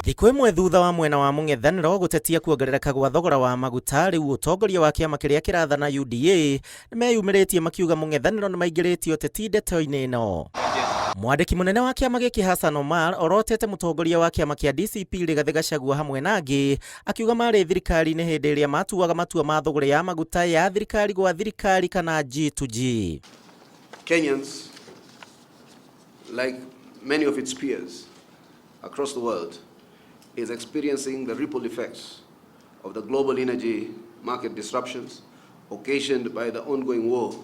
Thikũ ĩmwe thutha wa mwena wa mũng'ethanĩro gũtetia kuongerereka gwa thogora wa maguta, rĩu ũtongoria wa kĩama kĩrĩa kĩrathana UDA nĩmeyumĩrĩtie makiuga mũng'ethanĩro nĩmaingĩrĩtie ũteti ndeto-inĩ ĩno. Mwandĩki mũnene wa kĩama gĩkĩ Hassan Omar orotete mũtongoria wa kĩama kĩa DCP Rigathĩ Gachagua hamwe na angĩ akiuga marĩ thirikari-inĩ hĩndĩ ĩrĩa matuaga matua ma thũgũrĩ ya maguta ya thirikari gwa thirikari kana G2G. Kenyans, like many of its peers across the world, is experiencing the ripple effects of the global energy market disruptions occasioned by the ongoing war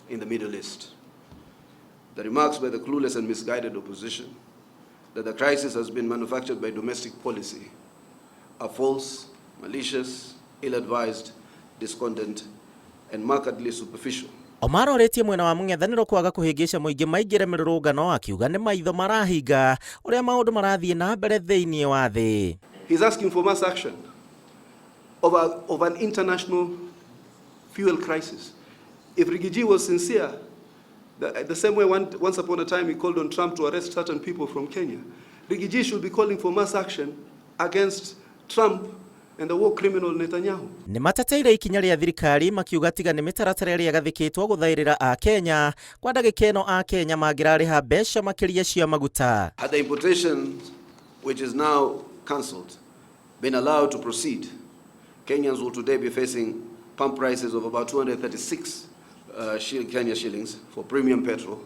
in the Middle East. The remarks by the clueless and misguided opposition that the crisis has been manufactured by domestic policy are false, malicious, ill-advised, discordant, and markedly superficial. Omar orĩtie mwena wa mũng'ethanĩro kwaga kũhĩngĩca mũingĩ maingĩre mĩrũrũngano akiuga nĩ maitho marahinga ũrĩa maũndũ marathiĩ na mbere thĩinĩ wa thĩ. He's asking for mass action of an international fuel crisis. If Riggy G was sincere, the same way once upon a time he called on Trump to arrest certain people from Kenya, Riggy G should be calling for mass action against Trump and the war criminal Netanyahu. Nĩ mateteire ikinya rĩa thirikari makiuga tiga nĩ mĩtaratara ĩrĩa ĩgathĩkĩtwo gũthaĩrĩra Akenya kwa ndagĩka ĩno Akenya mangĩrarĩha mbeca makĩria cia maguta. Had the importation, which is now cancelled, been allowed to proceed, Kenyans will today be facing pump prices of about 236 Kenya shillings for premium petrol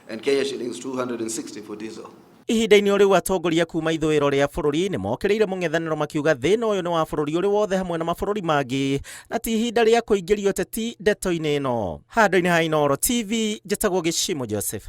and Kenya shillings 260 for diesel. Ihinda-inĩ o rĩu atongoria kuma ithũĩro rĩa bũrũri nĩ mokĩrĩire mũng'ethanĩro makiuga thĩna ũyũ nĩ wa bũrũri ũrĩ wothe hamwe na mabũrũri mangĩ na ti ihinda rĩa kũingĩria ũteti ndeto-inĩ ĩno. Handũ-inĩ ha Inooro TV, njĩtagwo Gĩcimo Joseph.